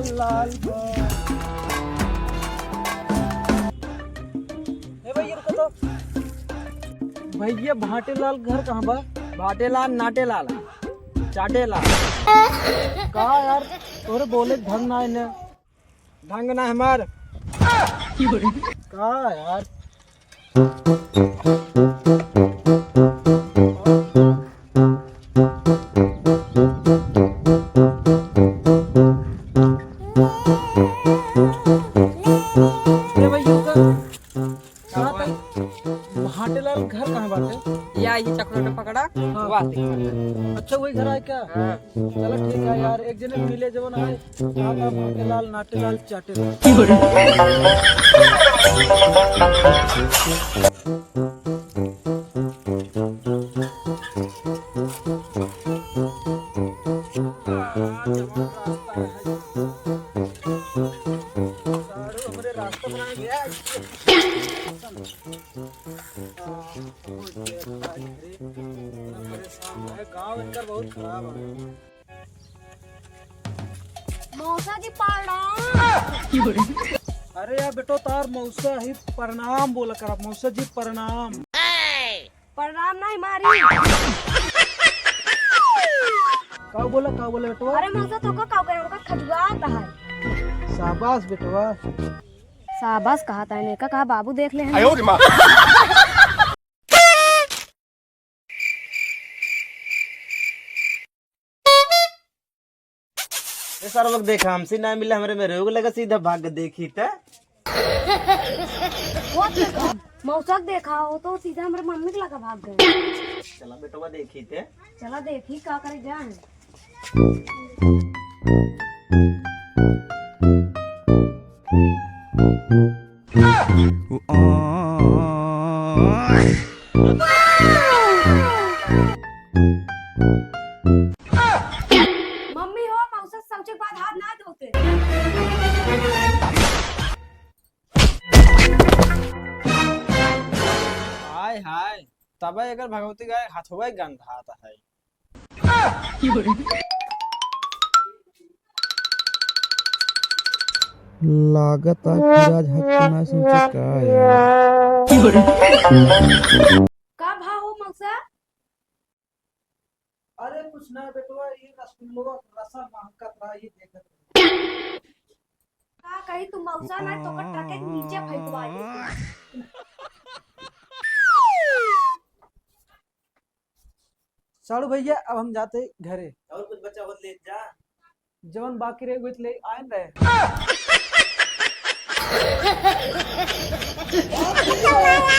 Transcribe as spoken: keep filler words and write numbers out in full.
लाल बा। ए भैया, रुको तो। भैया, भाटेलाल घर कहाँ बा? भाटेलाल, नाटेलाल, चाटेलाल। का यार, तोरे बोले ढंग ना है ने। ढंग ना हमार। का यार? ए भैया, का, का भाटेलाल घर कहाँ बाटे? या, ये चकलेट पकड़ा, हाँ। वाह, ठीक है। अच्छा, वही घर आए क्या? हाँ। चला ठीक है यार, एक जने मिले जवन आए, नाटेलाल, नाटेलाल, चाटेलाल। गाँव इनकर बहुत खराब है। मौसा जी प्रणाम। अरे यार बेटो, तार मौसा ही प्रणाम बोला करा, मौसा जी प्रणाम। प्रणाम नहीं मारी। का बोला, का बोला बेटवा? अरे मौसा तो का, का करे, हमका खजुआत है। शाबाश बेटवा। शाबाश कहा था इन्हें, का कहा बाबू देख ले हैं। ए सारा लोग देखा, हमसे ना मिला, हमरे में रोग लगा, सीधा भाग देखी त। वो देखा, मौसा के देखा हो तो सीधा हमरे मम्मी के लगा भाग गए। चला बेटवा देखी त। चला देखी का करे जाए। मम्मी हो, मौसा शौच के बाद हाथ ना धोते। हाय हाय, तबे एकर भगवती गाय हथवा गंधात है। लागत आ कि राज हक ना सोचे का यार। का भा हो मौसा? अरे कुछ ना बेटवा, ये रसगुल्लो रसा महकत रहा, ये देखत रहा। का कही तू मौसा ना तो का ट्रक के नीचे फेंकवा दे। साड़ू भैया, अब हम जाते घरे। और कुछ बचा हो ले जा। जवन बाकी रहे, उहे ले आयन रहे।